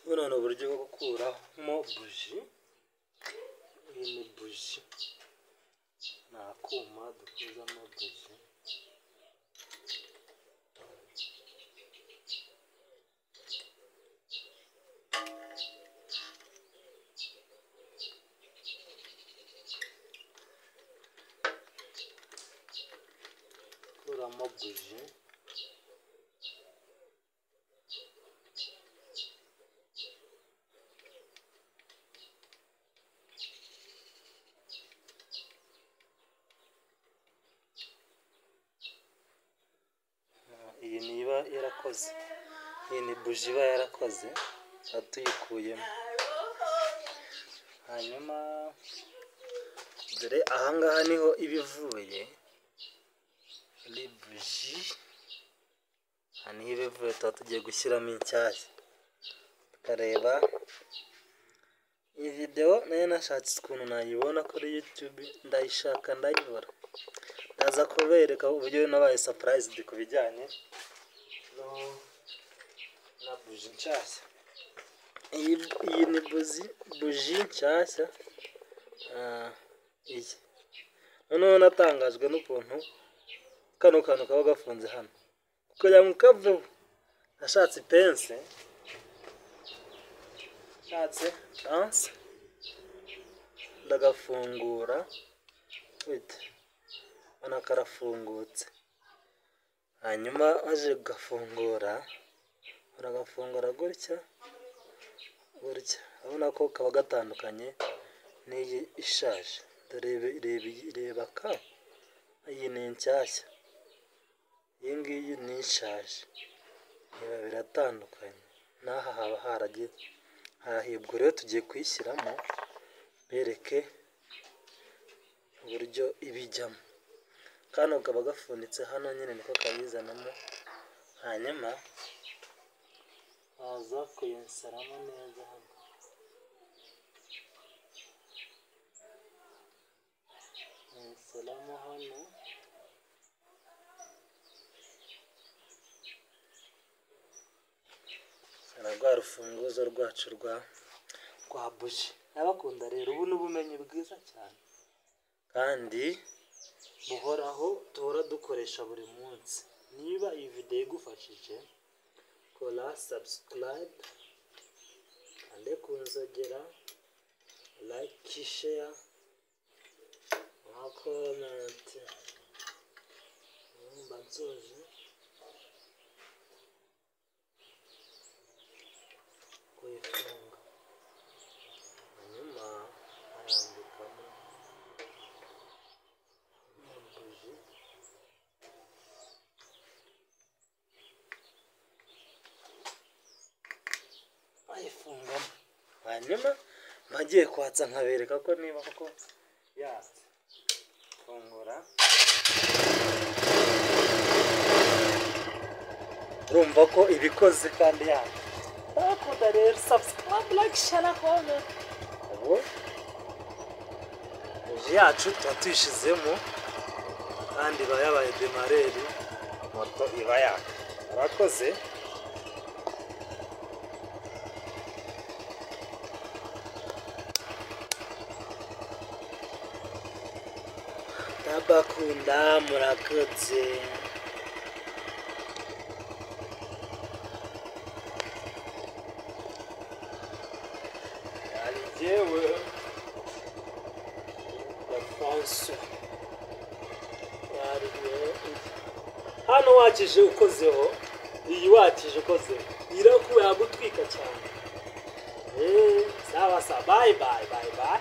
Buno ni uburyo bwo gukuramo buji. Iyi ni buji, ni akuma dukozamo buji. Kuramo buji. Iyi niba yarakoze, iyi ni buji iba yarakoze, tuyikuyemo. Hanyuma dore ahangaha niho iba ivuye, muri buji aha niho iba ivuye, tuba tugiye gushyiramo inshyashya. Tukareba iyi videwo nayo nashatse ukuntu nayibona kuri YouTube, ndayishaka ndayibura. Ndaza kubereka uburyo nabaye surprised ku bijyanye na buji nshyashya. Iyi ni buji nshyashya. Iyi noneho natangajwe n'ukuntu kano kantu kaba gafunze hano, kugira ngo kaveho nashatse ipense, nashatse panse ndagafungura, ubona karafungutse. Hanyuma maze kugafungura, uragafungura gutya gutya, urabona ko kaba gatandukanye n'iyi ishaje. Dore reba ka, iyi ni inshyashya, iyi ngiyi ni ishaje, reba biratandukanye. N'aha haba haragiye harahibwa. Rero tugiye kuyishyiramo bereke uburyo ibijyamo. Kano kaba gafunitse hano nyine niko kayizanamo, hanyuma baza kuyensaramo neza hano. Ensaramo hano. Rwa rufunguzo rwacu rwa buji. Ndabakunda rero, ubu ni ubumenyi bwiza cyane kandi buhoraho, duhora dukoresha buri munsi. Niba iyi video igufashije, kora subscribe, kande ku nzogera, like, share na comment. Mba nsoje kuyifunga, hanyuma arambikamo buji. Ayifungamo, hanyuma mbagiye kwatsa nkabereka ko niba koko yatse. Fungura, urumva ko ibikoze kandi yatse. Ndabakunda rero, subscribe, like, share, comment. Ubu buji yacu tuba tuyishizemo kandi iba yabaye demareri, moto iba yaka. Murakoze. Ndabakunda, murakoze. Jyewe Alphonse hano wakije ukozeho, iyi wakije ukozeho irakuba yagutwika cyane. Sawa sawa, bye bye bye bye.